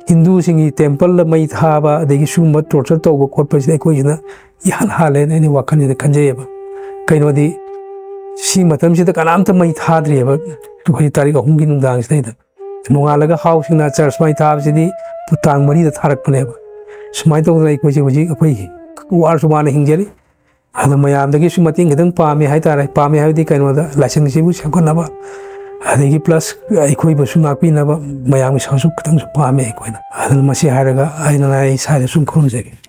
ꯍꯤꯟꯗꯨꯁꯤꯡꯒꯤ ꯇꯦꯝꯄꯜꯗ ꯃꯩ ꯊꯥꯕ, ꯑꯗꯒꯤ ꯁꯤꯒꯨꯝꯕ ꯇꯣꯔꯆꯔ ꯇꯧꯕ ꯈꯣꯠꯄꯁꯤꯗ ꯑꯩꯈꯣꯏꯁꯤꯅ ꯏꯍꯥꯟ ꯍꯥꯜꯂꯦꯅ ꯑꯩꯅ ꯋꯥꯈꯜꯁꯤꯗ ꯈꯟꯖꯩꯌꯦꯕ꯫ ꯀꯩꯅꯣꯗꯤ, ꯁꯤ ꯃꯇꯝꯁꯤꯗ ꯀꯅꯥꯝꯇ ꯃꯩ ꯊꯥꯗ꯭ꯔꯤꯑꯕ, ꯑꯩꯈꯣꯏ ꯇꯥꯔꯤꯛ ꯑꯍꯨꯝꯒꯤ ꯅꯨꯡꯗꯥꯡꯁꯤꯗꯩꯗ꯫ ꯅꯣꯡꯉꯥꯜꯂꯒ ꯍꯥꯎꯁꯤꯡꯅ ꯆꯔꯆ ꯃꯩ ꯊꯥꯕꯁꯤꯗꯤ ꯇꯥꯡ ꯃꯔꯤꯗ ꯊꯥꯔꯛꯄꯅꯦꯕ꯫ ꯁꯨꯃꯥꯏꯅ ꯇꯧꯗꯅ ꯑꯩꯈꯣꯏꯁꯦ ꯍꯧꯖꯤꯛ ꯑꯩꯈꯣꯏꯒꯤ ꯋꯥꯔꯁꯨ ꯋꯥꯅ ꯍꯤꯡꯖꯔꯤ꯫ ꯑꯗꯣ ꯃꯌꯥꯝꯗꯒꯤꯁꯨ ꯃꯇꯦꯡ ꯈꯤꯇꯪ ꯄꯥꯝꯃꯤ ꯍꯥꯏꯇꯥꯔꯦ꯫ ꯄꯥꯝꯃꯤ ꯍꯥꯏꯕꯗꯤ ꯀꯩꯅꯣꯗ, ꯂꯥꯏꯁꯪꯁꯤꯕꯨ ꯁꯦꯝꯒꯠꯅꯕ, ꯑꯗꯒꯤ ꯄ꯭ꯂꯁ ꯑꯩꯈꯣꯏꯕꯨꯁꯨ ꯉꯥꯛꯄꯤꯅꯕ ꯃꯌꯥꯝꯒꯤ ꯁꯔꯨꯛꯁꯨ ꯈꯤꯇꯪꯁꯨ ꯄꯥꯝꯃꯤ ꯑꯩꯈꯣꯏꯅ꯫ ꯑꯗꯨꯅ ꯃꯁꯤ ꯍꯥꯏꯔꯒ ꯑꯩꯅ ꯑꯩ ꯁ꯭ꯋꯥꯏꯗ ꯁꯨꯝ ꯈꯨꯔꯨꯝꯖꯒꯦ꯫